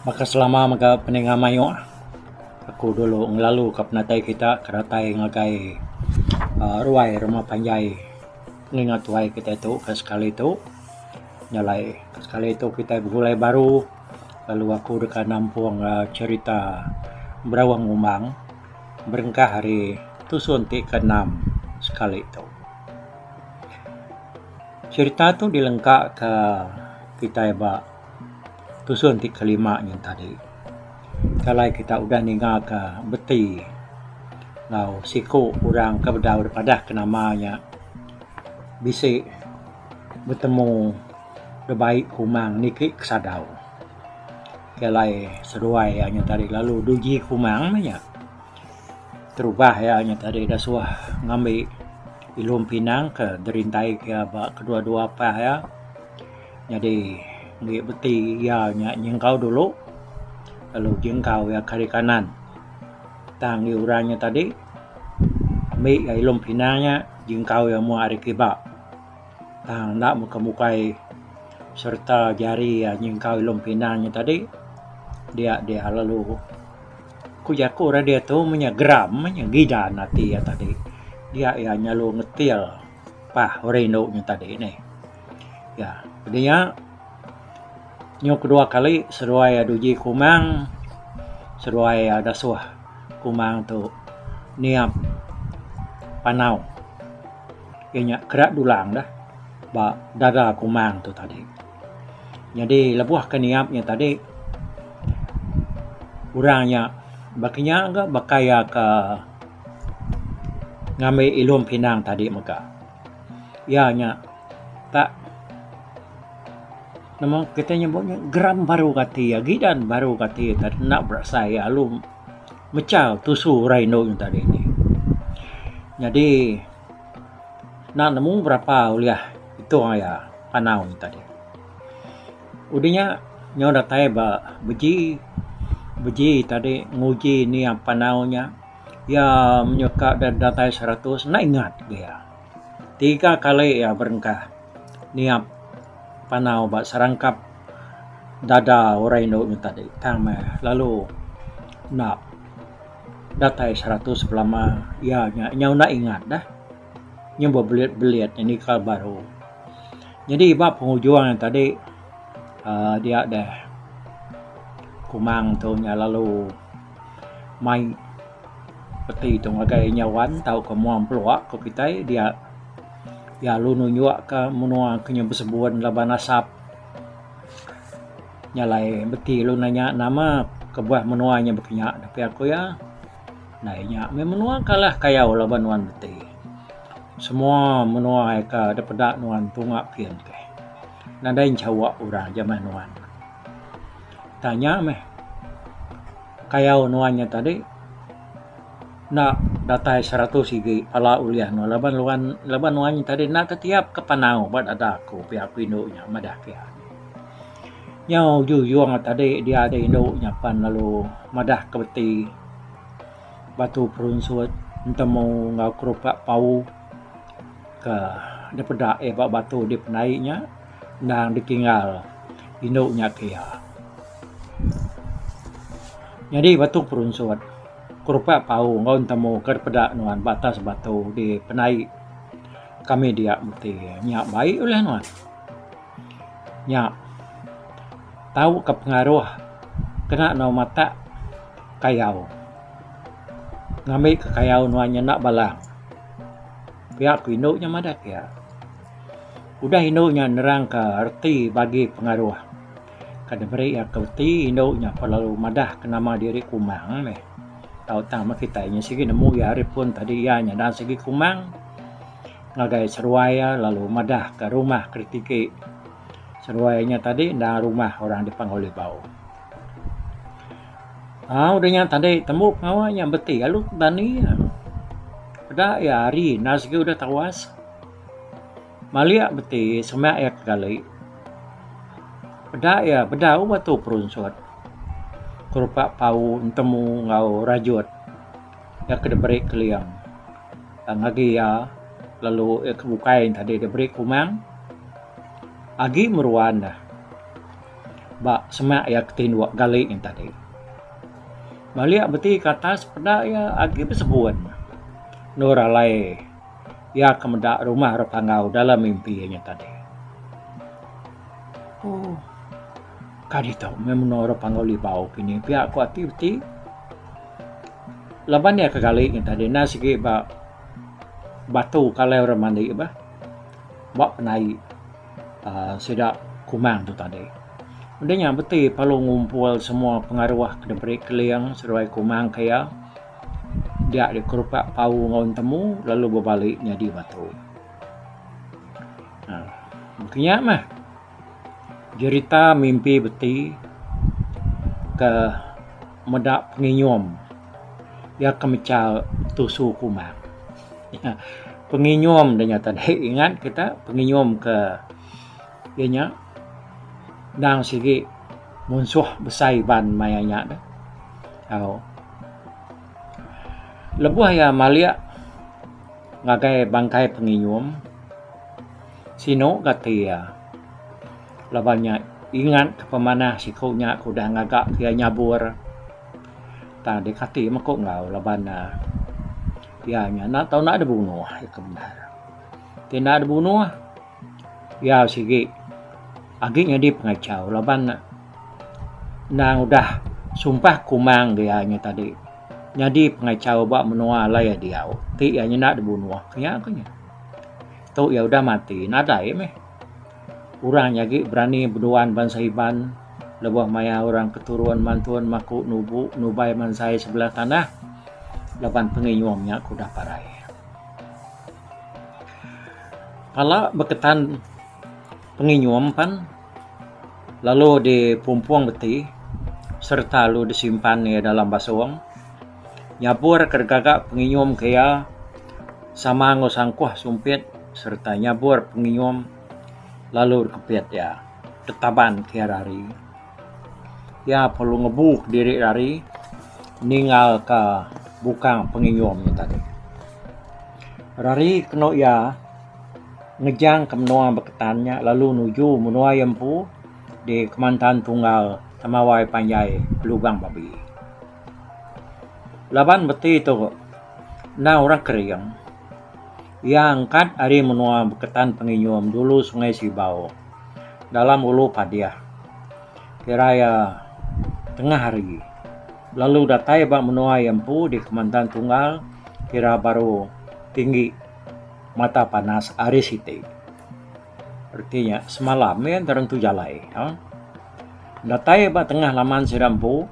Baka selama mega peninga mayuh aku dulu ngelalu ka penatai kita ke datai ngagai uhh ruai rumah panjai pengingat tuai kitai tu ke sekali tu. Nya alai sekali tu kitai begulai baru lalu aku deka nampung uhh cherita Berawang Ngumbang berengkah ari tusun ti ke enam sekali tu. Cherita tu dilengka ka kitai ba tusun ti kelima nyin tadi. Kalai kita udah ninga ka beti enggau siku orang ke bedau dipadah ke nama nya bisi betemu dibai Kumang niki ke sadau. Ke alai seduai iya nyin tadi lalu duji Kumang meh nya. Terubah iya nya tadi da suah ngambi ilum pinang ke dirintai ke iya ba kedua-dua pah iya. Nyadi enggi beti iya nya nyengkau dulu lalu jengkau iya ke ari kanan. Tang enggi orang nya tadi ambi iya ilum pinang nya jengkau iya mua ari kiba. Tang enda mukai mukai sereta jari iya nyengkau ilum pinang nya tadi dia dia lalu ku jaku orang diatu meh nya geram meh nya gidan ati iya tadi. Dia iya nyelalu ngetil pah orang indu nya tadi neh. Ya, udah nya nyu kedua kali seduai iya diuji Kumang, seduai iya dasuh Kumang tu niap panau iya nya kerak dulang dah ba dada Kumang tu tadi. Nyadi lebuh ke niap nya tadi orang nya baka nya ga baka iya ke ngambi ilum pinang tadi mega. Iya nya tak nemu kitai nyebut nya geram baru ati iya gidan baru ati iya tadi enda berasai iya lalu mechal tusu orang indu nya tadi. Nyadi enda nemu berapa ulih itung iya panau nya tadi. Udah nya nyau datai ba beji, beji tadi nguji niap panau nya iya menyuka datai seratus enda ingat iya. Tiga kali iya berengkah niap panau ba serangkap dada orang indu nya tadi tang meh lalu enda datai seratus belama iya nya nyau enda ingat dah nyau bebelit belit nya nikal baru. Nyadi ba pengujung nya tadi uhh dia deh kumang tu nya lalu mai peti tu ngagai nyawan tauka mua empelua ku kitai dia iya lalu nunjuk ka menua ke nyau besebun laban asap. Nya alai beti lalu nanya nama kebuah menua nya baka nya pia ku iya. Ndai nya meh menua kalah kayau laban nuan beti. Semua menua ka da peda nuan tunga kin keh. Nadai enchawa orang jamah nuan. Tanya meh. Kayau nuan nya tadi enda datai seratus igi pala ulih nuan laban luan laban nuan nya tadi enda tetiap ke panau ba dada aku pia ku indu nya madah ke iya. Nyau ujung ujung tadi dia deh indu nya pan lalu madah ke beti batu perunsut entemu enggau kerupak pau ke dipeda iya ba batu dipendai nya. Endang ditinggal indu nya ke iya. Nyadi batu perunsut, kerupak pau enggau entemu ke dipeda nuan ba atas batu di pendai kami dia meti nya bai ulih nuan. Nya tau ke pengaruh kena enggau matak kayau ngambi ke kayau nuan nya enda balang. Pia ku indu nya madah pia. Udah indu nya nerangka reti bagi pengaruh ke diberi iya ke reti indu nya perlu madah ke nama diri Kumang meh. Tau tang meh kitai nya sigi nemu iya ari pun tadi iya nya da sigi Kumang ngagai seruai iya lalu madah ke rumah ke ditiki seruai nya tadi endang rumah orang di Panggau Libau. Aaa udah nya tadi tembu pengawa nya beti lalu dani iya. Peda iya hari enda sigi udah tawas. Malik beti semak iya ke gali. Peda iya bedau batu perunsut. Kerupak pau entemu enggau rajut iya ke diberi keling. Ngagi iya lalu iya ke bukai tadi diberi kumang agi meruan ne ba. semak iya ke tinduk gali nyin tadi. Malik beti ke atas peda iya agi besebun endur alai iya ke meda rumah orang Panggau dalam mimpi iya nya tadi. Ooh ka ditu meh menua orang Panggau Libau kini pia ku ati beti. Laban iya ke gali nyin tadi enda sigi ba batu ke alai orang mandi bah ba penaik uhh sida kumang tu tadi. Udah nya beti perlu ngumpul semua pengaruh ke diberi keling seduai kumang ke iya dia dikerupak pau enggau entemu lalu bebali nyadi batu. uhh Nya mah jerita mimpi beti ke meda penginyum iya ke mechal tusu kumang. Penginyum da nyata deh ingat kita penginyum ke iya nya endang sigi munsuh besai iban maya nya deh. Au lebuh iya malik ngagai bangkai penginyum sinu ga ati iya laban nya ingat ke pemanah siku nya ke udah ngaga iya nyabur. Tang dikati meh ku enggau laban ne iya nya enda tau enda dibunuh iya ke bendar. Ti enda dibunuh iya sigi agi nyadi pengachau laban ne endang udah sumpah kumang iya nya tadi nyadi pengachau ba menua alai iya diau ti iya nyenda dibunuh nya ku nya. Tu iya udah mati nadai meh. Orang nya agi berani beduan bansa Iban lebuh maya orang ke turun mantun maku nubu nubai mansai sebelah tanah laban penginyum nya ke udah parai. Pala beketan penginyum pan lalu dipumpung beti sereta lalu disimpan iya dalam basung nyabur ke digaga penginyum ke iya sama enggau sangkuh sumpit sereta nyabur penginyum lalu dikepit iya ditaban ke iya rari. Iya perlu ngebu kediri rari ninggal ka bukang penginyum nya tadi. Rari kenu iya ngejang ka menua Beketan nya lalu nuju menua iya empu di Kemantan Tunggal Temawai Panjai Lubang Babi. Laban beti tu endang orang kering. Iya angkat ari menua Beketan Penginyum dulu Sungai Sibau dalam Ulu Padih kira iya tengah hari lalu datai ba menua iya empu di Kemantan Tunggal kira baru tinggi mata panas hari siti. Reti nya semalam iya enda tentu jalai. Datai ba tengah laman sida empu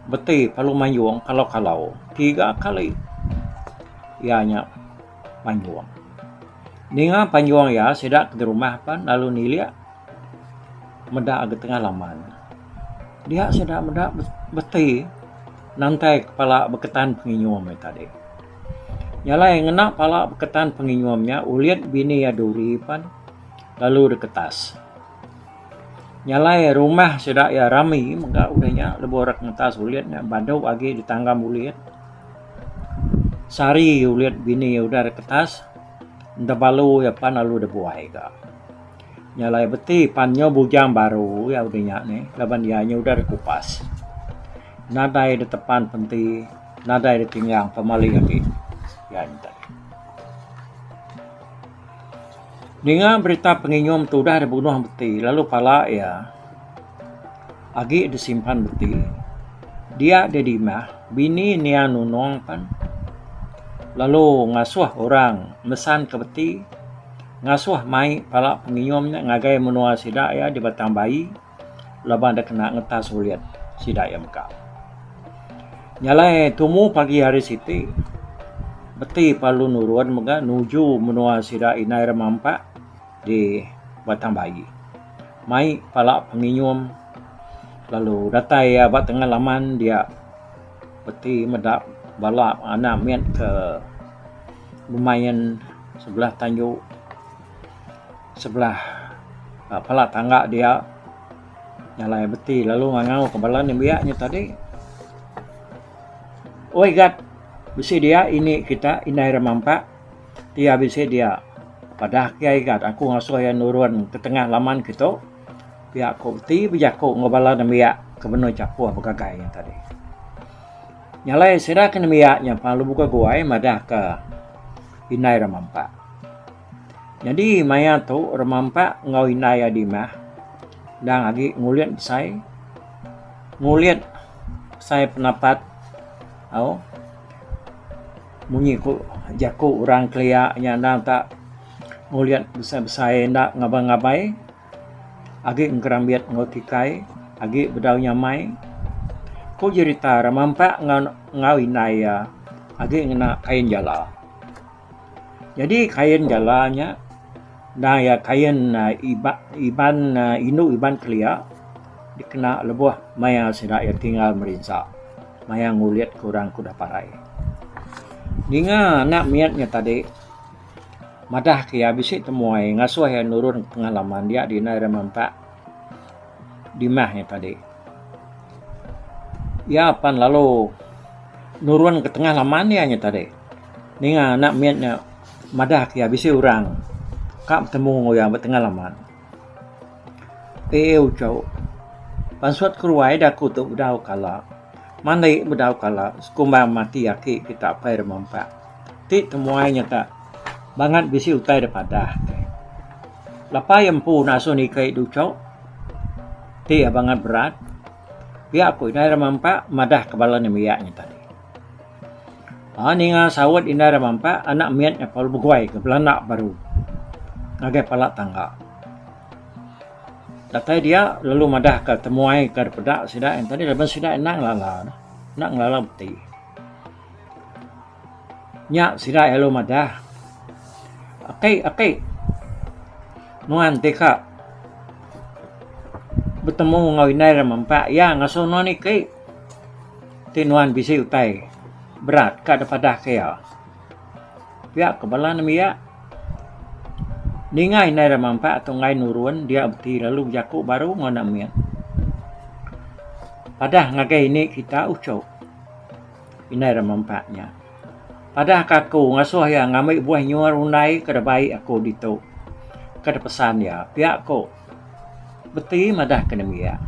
beti perlu mayung kalau-kalau tiga kali iya nya panjung. Ninga panjung iya sida ke rumah pan lalu nilik meda agi tengah laman. Dia sida meda beti nantai kepala beketan penginyum nya tadi. Nya alai ngena pala beketan penginyum nya ulit bini iya duri pan lalu diketas. Nya alai rumah sida iya rami mega udah nya lebuh rak ngetas ulit nya badu agi ditanggam ulit. Sehari ulit bini iya udah diketas enda balu iya pan lalu dibuai ga. Nya alai beti pan nyau bujang baru iya udah nya nih laban iya nya udah dikupas. Nadai ditepan penti nadai ditinggang pemali agi. Iya nya tadi. Ninga berita penginyum tu udah dibunuh beti lalu pala iya agi disimpan beti. Dia didimah bini nia nunung pan lalu ngasuh orang mesan ke beti ngasuh mai pala penginyum nya ngagai menua sida iya di Batang Baie. Laban deka kena ngetas ulit sida iya mega. Nya alai tumu pagi hari siti beti perlu nurun mega nuju menua sida indai ira mampa di Batang Baie. Mai pala penginyum lalu datai iya ba tengah laman dia beti meda bala anak mit ke bemain sebelah tanju. Sebelah pala tangga dia nyalai beti lalu ngangau ke bala nembiak nya tadi. Oi gat bisi dia ini kita indai ira mampa ti iya bisi dia padah ke iya igat aku ngasuh iya nurun ke tengah laman kitu. Pia ku Beti bejaku enggau bala nembiak ke benung chapuh begagai nya tadi. Nya alai sida ke nembiak nya lalu beguai-guai madahka indai Remampak. Nyadi maya tu Remampak enggau indai iya Dimah endang agi ngulit besai ngulit besai penapat au munyi ku jaku orang kelia nya endang tak ngulit besai-besai enda ngabai-ngabai. Agi ngerambit enggau tikai, agi bedau nyamai. Ku jerita Ramampak enggau enggau indai iya agi ngena kain jala. Nyadi kain jala nya endang iya kain iban iban indu iban kelia dikena lebuh maya sida iya tinggal merinsa maya ngulit ke orang ke udah parai. Ninga anak mit nya tadi. Madah ke iya bisi temuai ngasuh iya nurun pengalaman dia di indai Remampak Dimah nya tadi. Iya pan lalu nurun ke tengah laman iya nya tadi. Ninga anak mit nya madah ke iya bisi orang ka betemu enggau iya ba tengah laman. Eii uchu pansut keruai da aku tu bedau kala. Mandi bedau kala sekumbang mati aki kita apai Remampak. Ti temuai nya ta bangat bisi utai da padah ke. Lapa iya empu nasu niki duchok ti iya bangat berat pia ku indai Remampak madah ke bala nembiak nya tadi. Aa ninga saut indai Remampak anak mit nya perlu beguai ke belanda baru ngagai pala tangga. Datai dia lalu madah ka temuai ke peda sida nya tadi laban sida enda ngelala enda ngelala beti. Nya sida lalu madah, Aki, aki. Nuan ti ka betemu enggau indai ira mempa iya ngasuh nuan iki. Ti nuan bisi utai berat ka dipadah ke iya. Pia ke bala nembiak ninga indai ira mempa tu enggai nurun dia beti lalu bejaku baru enggau anak mit. Padah ngagai ini kita uchu. Indai Remampak nya. Padah ka aku ngasuh iya ngambi buah nyuar undai ke dibai aku ditu ke dipesan iya pia ko Beti madah ke nembiak.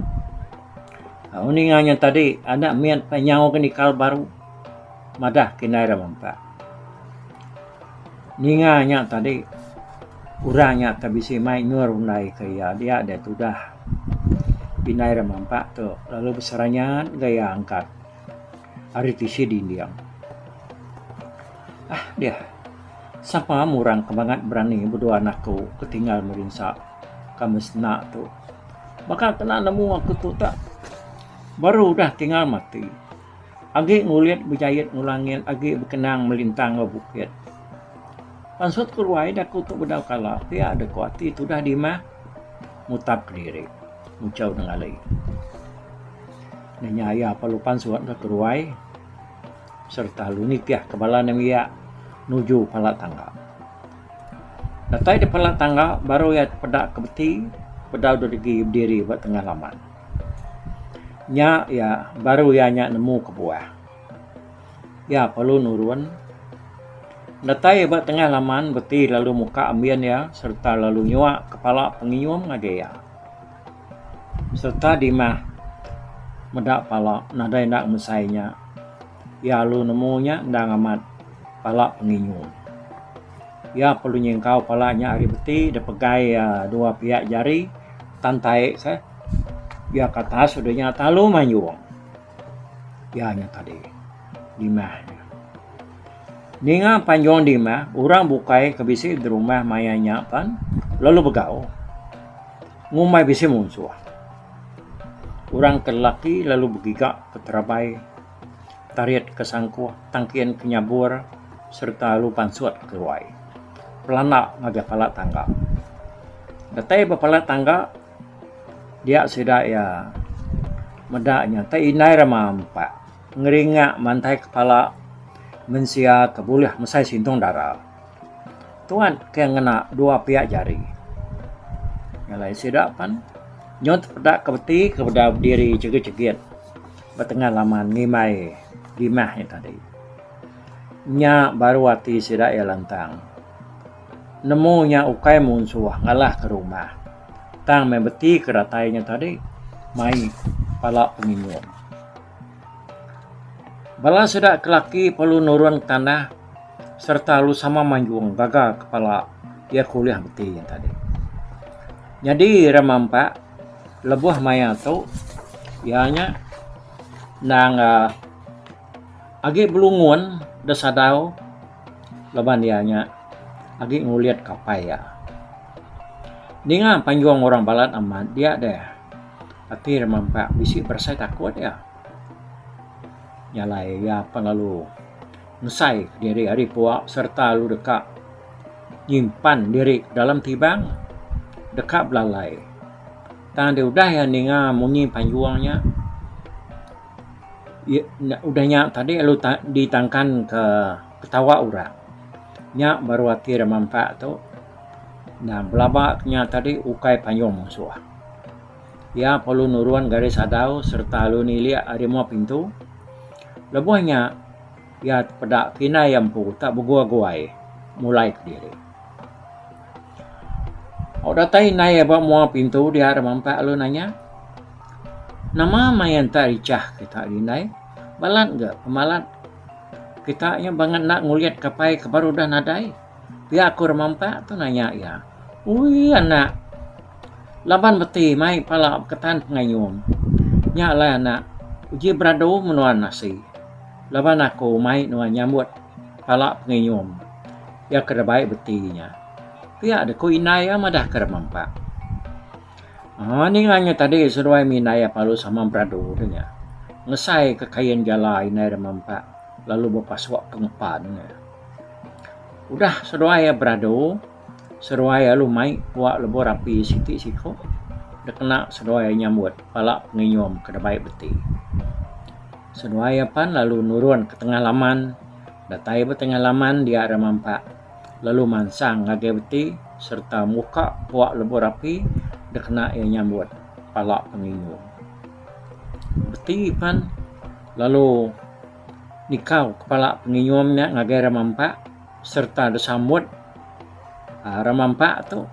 Au ninga nya tadi anak mit pa nyau ke nikal baru madah ke indai Remampak. Ninga nya tadi orang nya ke bisi mai nyuar undai ke iya dia deh tudah indai Remampak tu lalu beseranyat ga iya angkat. Ari tisi dinding. Ah deh. Sapa murang ke bangat berani beduan aku ke tinggal merinsa ka mesena tu. Baka kena nemu aku tu tak baru udah tinggal mati. Agi ngulit bejait enggau langit agi bekenang melintang enggau bukit. Pansut ke ruai da aku tu bedau kala pia da ku ati tudah dimah mutap kediri muchau nengali. Nya iya perlu pansut ke keruai sereta lalu nitih ke bala nembiak nuju pala tangga. Datai da pala tangga baru iya tepeda ke beti bedau deh regi bediri ba tengah laman. Nya iya baru iya nya nemu kebuah. Iya perlu nurun datai ba tengah laman beti lalu muka ambin iya sereta lalu nyua kepala pengium ngagai iya. Sereta dimah meda pala nadai enda ngemesai nya. Iya alu nemu nya endang amat pala penginyu. Iya perlu nyingkau pala nya ari beti da pegai iya dua piak jari tan tai seh. Iya ke atas udah nya lalu mayung. Iya nya tadi dimah nya. Ninga panjung dimah orang bukai ke bisi derumah maya nya pan lalu begau. Ngumbai bisi munsuh. Orang ke lelaki lalu begiga ke terabai, tarit ke sangkuh, tangkin ke nyabur sereta lalu pansut ke ruai. Pelanda ngagai pala tangga. Datai ba pala tangga dia sida iya meda nya tai indai rama empa ngeringa mantai kepala mensia ke bulih mesai sintung dara. Tuan ke ngena dua piak jari. Nyalai sida pan nyau tepeda ke beti ke bedau bediri chegit-chegit ba tengah laman ngimbai limah nya tadi. Nya baru ati sida iya lantang. Nemu nya ukai munsuh ngalahka rumah. Tang meh beti ke datai nya tadi mai pala penginyum. Bala sida ke laki perlu nurun ke tanah sereta lalu sama manjung gaga ke pala iya ke ulih beti nya tadi. Nyadi ira mampa lebuh maya tu iya nya endang uhh agi belungun da sadau laban iya nya agi ngulit ke apai iya. Ninga panjung orang balat amat dia deh ati ira mampa bisi berasai takut iya. Nya alai iya pan lalu mesai diri ari puak sereta lalu deka nyimpan diri dalam tibang deka belalai. Tang deh udah iya ninga munyi panjung nya udah nya tadi lalu ditangkan ke ketawa orang. Nya baru ati ira mampa tu Nah belaba ke nya tadi ukai payung munsuh. Iya perlu nurun garis adau sereta lalu nilik ari mua pintu. Lebuh nya iya tepeda ke indai iya empu tak begua-guai mulai kediri. Au datai indai iya ba mua pintu dia ira mampa lalu nanya, Nama maya enta richah kita indai? Balat ga pemalat kita nya bangat enda ngulit ke apai ke baru udah nadai. Pia ku Remampak tu nanya iya. Ui anak. Laban beti mai pala beketan pengayum. Nya alai anak, uji beradu menua nasi. Laban aku mai nuan nyambut pala pengayum iya ke dibai beti nya. Pia deh ku indai iya madahka Remampak. Aaa ninga nya tadi seduai mih indai iya parlu sama beradu deh nya. Ngesai ke kain jala indai Remampak lalu bepasuk ke ngepan nya. Udah seduai iya beradu, seduai lalu mai puak lebur api siti siku dikena seduai iya nyambut pala penginyum ke dibai beti. Seduai iya pan lalu nurun ke tengah laman, datai ba tengah laman dia ira mampak lalu mansang ngagai beti sereta muka puak lebur api dikena iya nyambut pala penginyum. Beti pan lalu. Nikau kepala penginyum nya ngagai Ramampak sereta disambut uhh Ramampak tu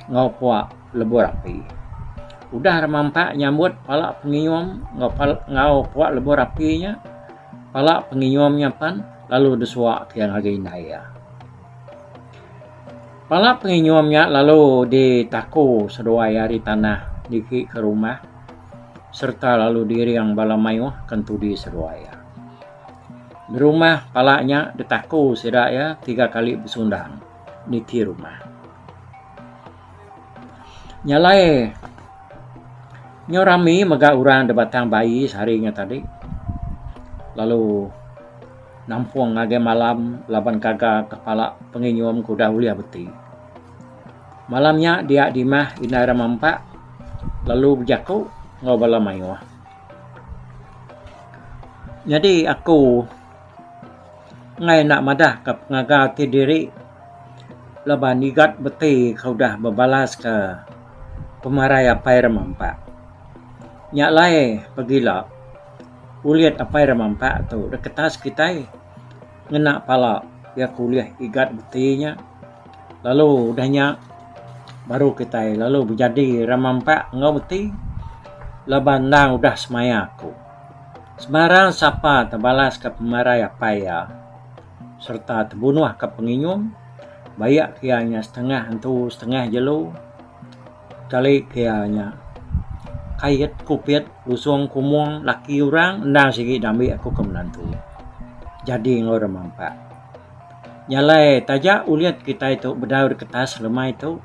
enggau puak lebur api. Udah Ramampak nyambut pala penginyum enggau enggau puak lebur api nya, pala penginyum nya pan lalu disuak ke iya ngagai indai iya. Pala penginyum nya lalu ditaku seduai ari tanah niki ke rumah. Sereta lalu diring bala mayuh ke entudi seduai iya. Berumah pala nya ditaku sida iya tiga kali besundang niti rumah. Nya alai nyau rami mega orang da batang baie sehari nya tadi lalu nampung ngagai malam laban gaga kepala penginyum ke udah ulih beti. Malam nya dia dimah indai ira mampak lalu bejaku enggau bala mayuh. Nyadi aku enggai enda madah ka pengaga ati diri laban igat beti ke udah bebalas ka pemarai apai ira mampak. Nya alai pagila ulit apai ira mampak tu da ketas kitai ngena pala iya ke ulih igat beti nya. Lalu udah nya baru kitai lalu bejadi ramampak enggau beti laban endang udah semaya aku. Sebarang sapa tebalas ka pemarai apai iya sereta tebunuh ka penginyum baik ke iya nya setengah entu setengah jelu kali ke iya nya kait kupit lusung kumung laki orang endang sigi diambi aku ke menantu jadi enggau ramampak. Nya alai taja ulit kitai tu bedau diketas lemai tu,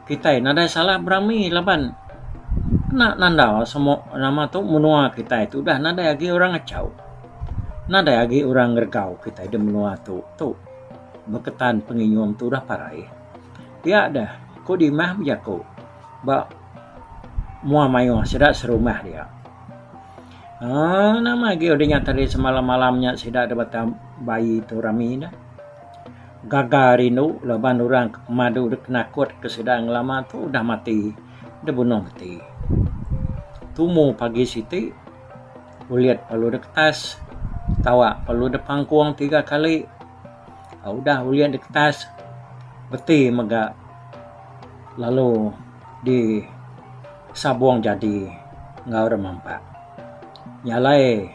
kitai nadai salah berami laban enda nanda semua nama tu menua kitai tu udah nadai agi orang ngachau. Nadai agi orang ngeregau kitai da menua tu. Tu beketan penginyum tu udah parai. Pia deh ku Dimah bejaku ba mua mayuh sida serumah dia. Aaa nama agi udah nya tadi semalam-malam nya sida da batang baie tu rami ne. Gaga rindu laban orang ke pemadu da penakut ke sida ngelama tu udah mati da bunuh beti. Tumu pagi siti ulit perlu da ketas tawa perlu da pangkung tiga kali udah ulit da ketas beti mega lalu. Di sabung jadi enggau remampak. Nya alai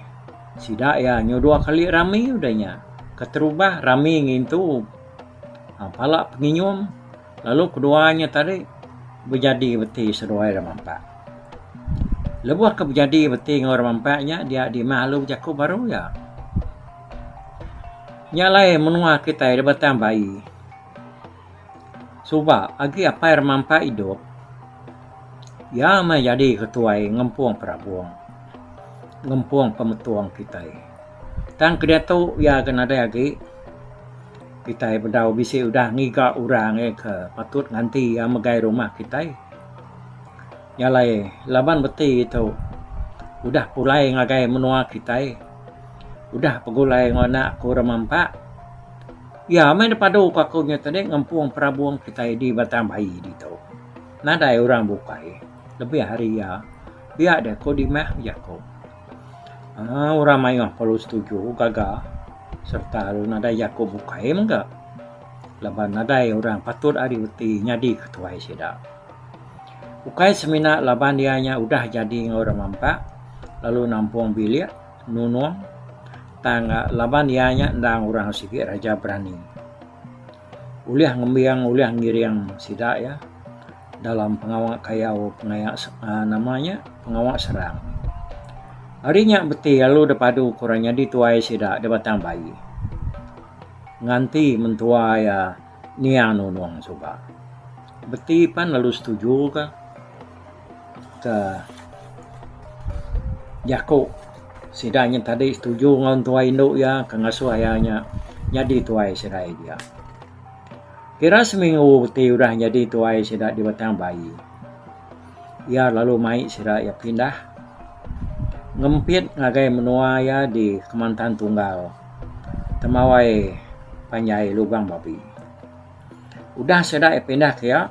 sida iya nyu dua kali rami udah nya. Keterubah rami ngintu pala penginyum lalu kedua nya tadi bejadi beti seduai remampak. Lebuh ke bejadi beti enggau remampak nya dia dimah lalu bejaku baru iya. Nya alai menua kitai da Batang Baie. Suba agi apai remampak idup iya meh jadi ketuai ngempung perabung ngempung pemetung kitai. Tang ke diatu iya ke nadai agi kitai bedau bisi udah ngiga orang iya ke patut nganti iya megai rumah kitai. Nya alai laban beti tu udah pulai ngagai menua kitai udah pegulai enggau anak ku remampak. Iya meh dipadu ka aku nya tadi ngempung perabung kitai di Batang Baie ditu. Nadai orang bukai lebih ari iya. Pia deh ku Dimah bejaku. Aaa orang mayuh perlu setuju gaga sereta lalu nadai jaku bukai mega laban nadai orang patut ari reti nyadi ketuai sida. Ukai semina laban iya nya udah jadi enggau orang mampak lalu nampung bilik. Nunung, tang laban iya nya endang orang sigi raja berani. Ulih ngembing ulih ngiring sida iya dalam pengawa kayau pengaya uhh nama nya pengawa serang. Ari nya beti lalu dep padu ke orang nyadi tuai sida da Batang Baie. Nganti mentua iya niang Nunung suba. Beti pan lalu setuju ka. Ke jaku sida nya tadi setuju enggau entua indu iya ke ngasuh iya nya nyadi tuai sida iya. Kira seminggu ti udah nyadi tuai sida di Batang Baie iya lalu mai sida iya pindah ngempit ngagai menua iya di Kemantan Tunggal Temawai Panjai Lubang Babi. Udah sida iya pindah ke iya.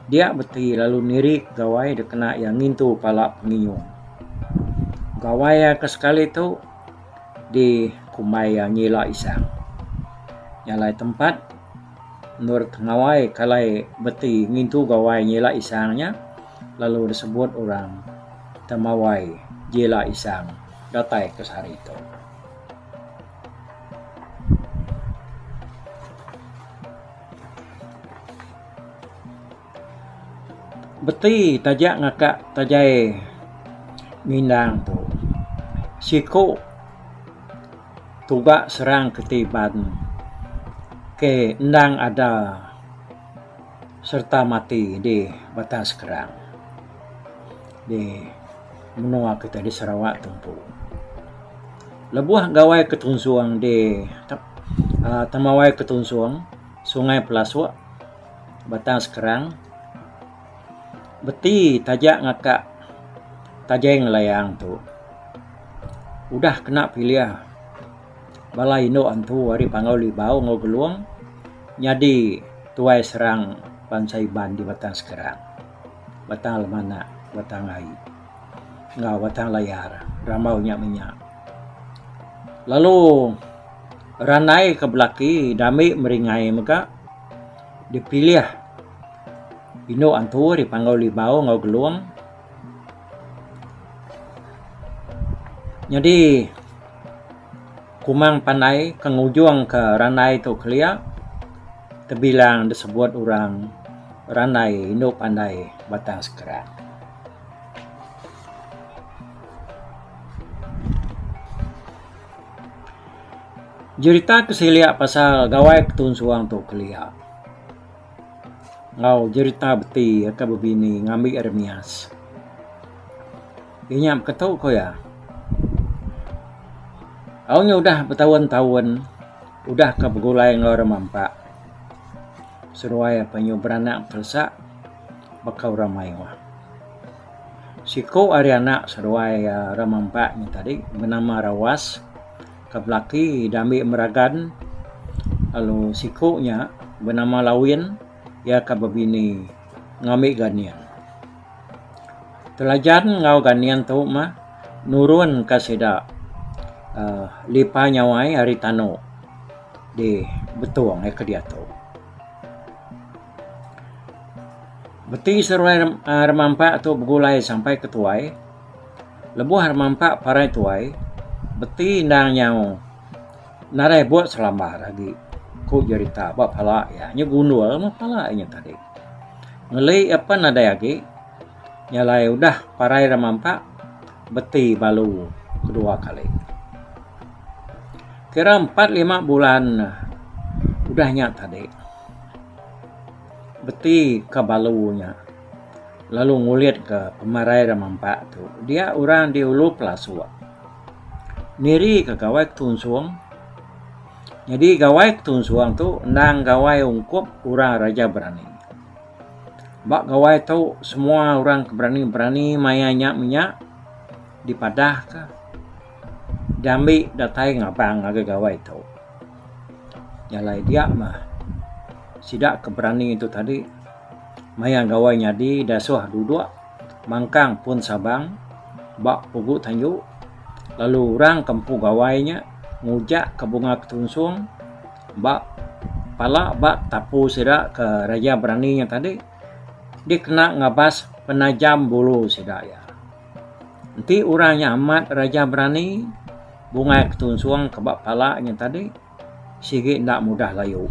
Dia beti lalu niri gawai dikena iya ngintu pala penginyung. Gawai iya ke sekali tu dikumbai iya Nyila Isang. Nya alai tempat endur tengawai ke alai beti ngintu gawai Nyila Isang nya lalu disebut orang Temawai Jila Isang datai ke sehari tu. Beti taja ngaka tajai mindang tu siku tuga serang keti iban ke endang ada sereta mati di Batang Skrang di menua kitai di Sarawak tu empu. Lebuh gawai Ketunsung di uhh Temawai Ketunsung. Sungai Pelasuk, Batang Skrang, Beti taja ngaka tajai ngelayang tu udah kena pilih bala indu antu ari Panggau Libau enggau Gelong nyadi tuai serang bansa Iban di Batang Skrang, Batang Lemanak, Batang Ai enggau Batang Layar rambau nya menya. Lalu randai ke belaki dambi meringai mega dipilih indu antu ari Panggau Libau enggau Gelong. Nyadi Kumang Pandai ke ngujung ke randai tu kelia tebilang disebut orang randai indu pandai Batang Skrang. Jerita ke silik pasal gawai ketunsuang tu kelia enggau jerita beti ke bebini ngambi Ermias. Iya nya beketu ku iya. Au nya udah betaun-taun udah ke begulai enggau orang mampa seduai penyu beranak telesak baka orang mayuh. Siku ari anak seduai Ramampak nya tadi benama Rawas ke belaki diambi Meragan lalu siku nya benama Lawin iya ke bebini ngambi Ganing. Telajan enggau Ganing tu mah nurun ka sida uhh Lipa Nyawai ari Tanu di Betong iya ke diatu. Beti seruai Remampak tu begulai sampai ke tuai. Lebuh Remampak parai tuai, beti endang nyau nadai but selambar agi, ku jerita ba pala iya. Nya gundul meh pala iya nya tadi. Ngeli iya pen nadai agi. Nya alai udah parai Remampak, beti balu kedua kali. Kira 4-5 bulan udah nya tadi, beti ke balu nya lalu ngulit ke pemarai Remampak tu. Dia orang di Ulu Pelasuk niri ke Gawai Ketunsung. Nyadi Gawai Ketunsung tu endang gawai ungkup orang Raja Berani. Ba gawai tu semua orang ke berani-berani maya nya menya dipadahka diambi datai ngabang ngagai gawai tu. Nya alai dia mah sida ke berani tu tadi maya gawai nyadi dasuh duduk mangkang pun sabang ba pugu tanju lalu orang ke empu gawai nya ngujak ke bunga ketunsung. Ba pala ba tapu sida ke raja berani nya tadi dikena ngabas penajam bulu sida iya. Enti orang nya amat raja berani bungai ketunsung ke ba pala nya tadi sigi enda mudah layu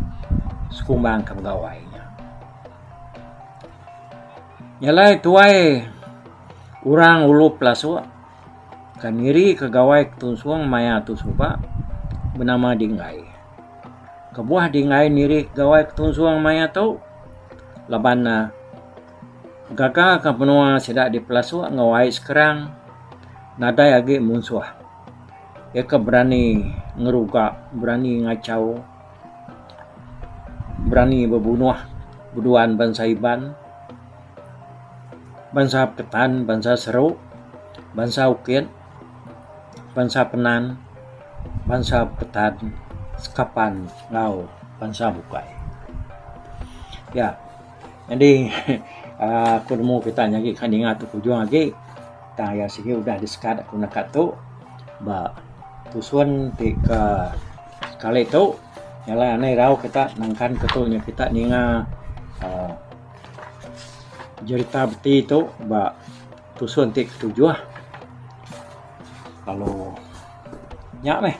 sekumbang ke begawai nya. Nya alai tuai orang ulu pelasuk Ke niri ke gawai ketunsung maya tu suba benama Dinggai. Kebuah Dinggai niri ke gawai ketunsung maya tu laban ne gaga ka menua sida dipelasuk enggau ai sekerang nadai agi munsuh. Iya ke berani ngeruga berani ngachau berani bebunuh beduan bansa Iban. Bansa Peketan, bansa Seru, bansa Ukit, bansa Penan, bansa Peketan, Sekapan enggau bansa bukai. Ya nyadi aaa aku nemu kita nyagi ka ninga tu ujung agi tang iya sigi udah disekat aku naka tu ba tusun ti ka sekali tu nyalai anai irau kita nangkan ke tu nya kita ninga aaa. Jerita beti tu ba tusun ti ketujuh lalu nya meh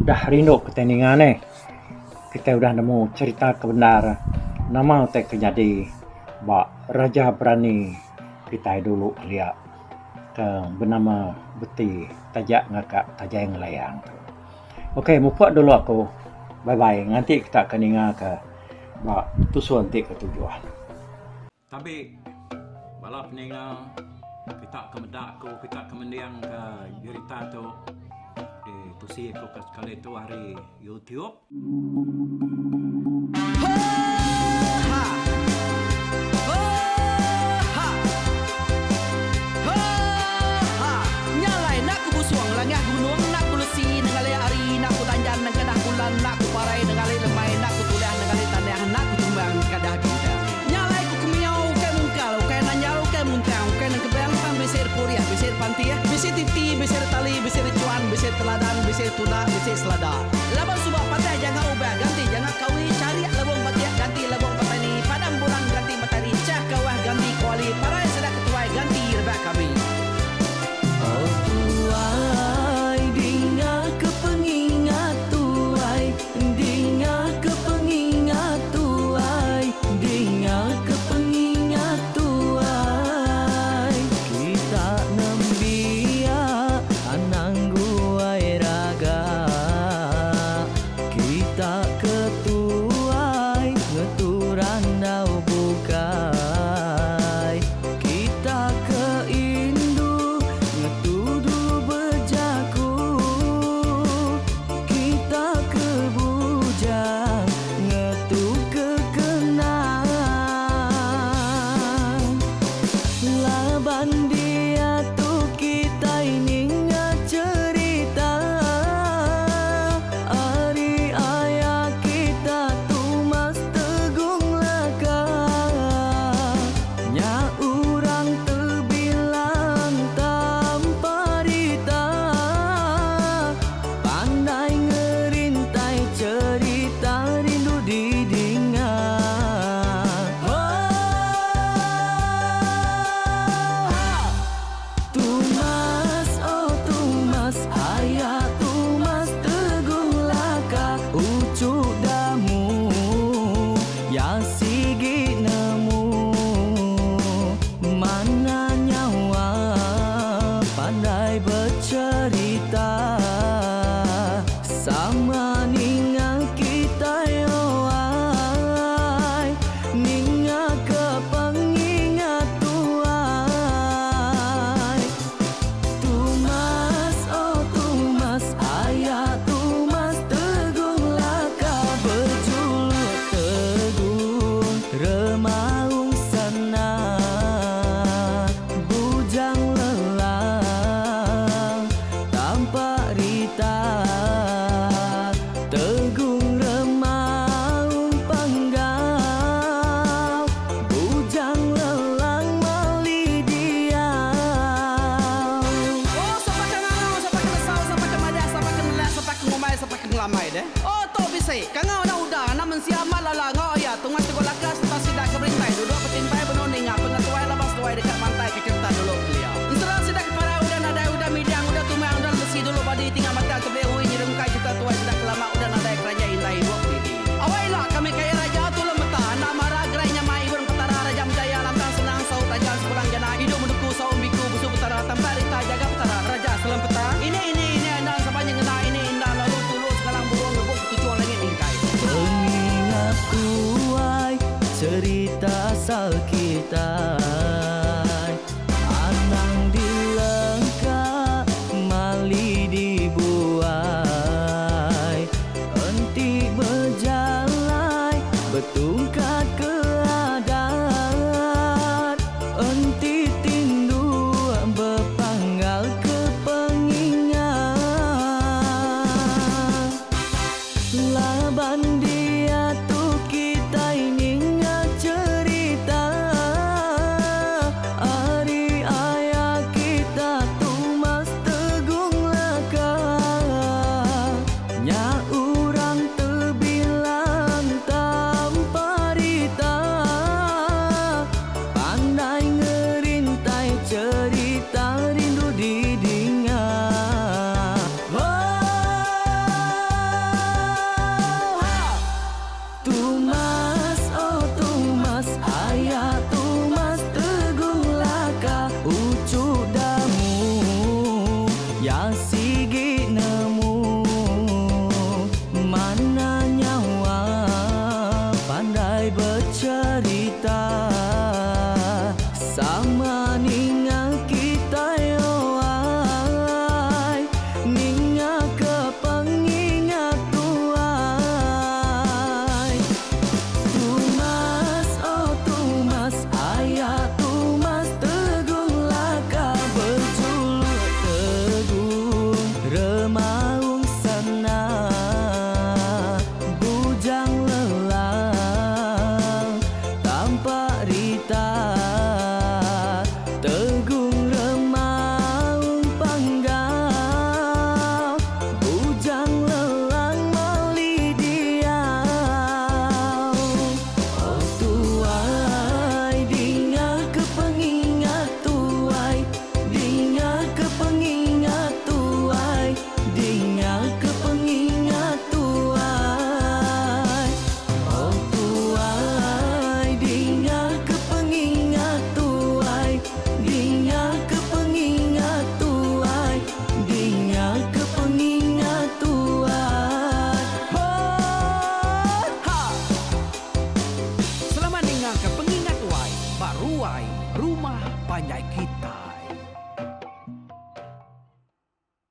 udah rindu kitai ninga neh. Kitai udah nemu cherita ke bendar nama utai ke nyadi ba Raja Berani kitai dulu kelia ke benama Beti Taja Ngaka Tajai Ngelayang tu. Ok mupuk dulu aku bye bye nganti kita ke ninga ke. Ba tusun ti ketujuh. Tabi bala peninga kita ke meda aku kita ke mending ke jerita tu di tusi aku ke sekali tu ari YouTube. becherita Sama ninga kitai oh ai Ninga ke pengingat tuai Tumas oh tumas aya tumas tegung laka Bejuluk tegung remaung sana Bujang lelang tampak rita Tegung remaung panggau Bujang lelang mali diau. Oh sapa ke ngangau sapa ke nesau sapa ke madah sapa ke nelah sapa ke ngumbai sapa ke ngelamai deh. Oh tu bisi kangau anak uda anak mensia amat lala enggau aya tungas tegok laka sereta sida ke berintai duduk betimpai benung ninga pengetuai laban seduai deka mantai ke cherita dulu kelia. Ensera sida ke parai udah nadai udah midang udah tumang udah lemesi dulu badi tinggal batang tebeli ui nyerungkai cherita tuai sida ke lama udah nadai keranjai indai ibuk didi. Awai ila kami kaya raja tulung meta enda mara gerai nyamai ibun petara raja menjaya lantang senang saut raja sepulang jana idup menduku saum biku busu petara tampak rita jaga petara raja selempeta ini ini ini enda sapa nyengenda ini inda lalu tulu segalang burung ngebuk ketuchung langit mingkai. Pengingat tuai cerita asal kitai Anang dilengka mali dibuai Enti bejalai betungkat ke adat Enti tinduk bepanggal ke pengingat Laban diatu kitai ninga cherita ari aya kita Tumas Tegung Laka Nya orang tebilang tanpa rita Pandai ngerintai cherita rindu didinga Oh, Tumas, oh Tumas, aya Tumas Tegung Laka uchu damu ya sigi nemu Mana nyawa pandai becherita Sama ninga kitai oh ai Ninga ke pengingat tuai Tumas oh Tumas aya Tumas Tegung Laka bejuluk Tegung Remaung Sana Bujang Lelang tampak rita Tegung Remaung Panggau Bujang Lelang mali diau Oh tuai dinga ke pengingat tuai Dinga ke pengingat tuai Dinga ke pengingat tuai Oh tuai dinga ke pengingat tuai Dinga ke pengingat tuai Dinga ke pengingat tuai Oh Ha! Selamat ninga ke pengingat tuai ba ruai rumah panjai kita.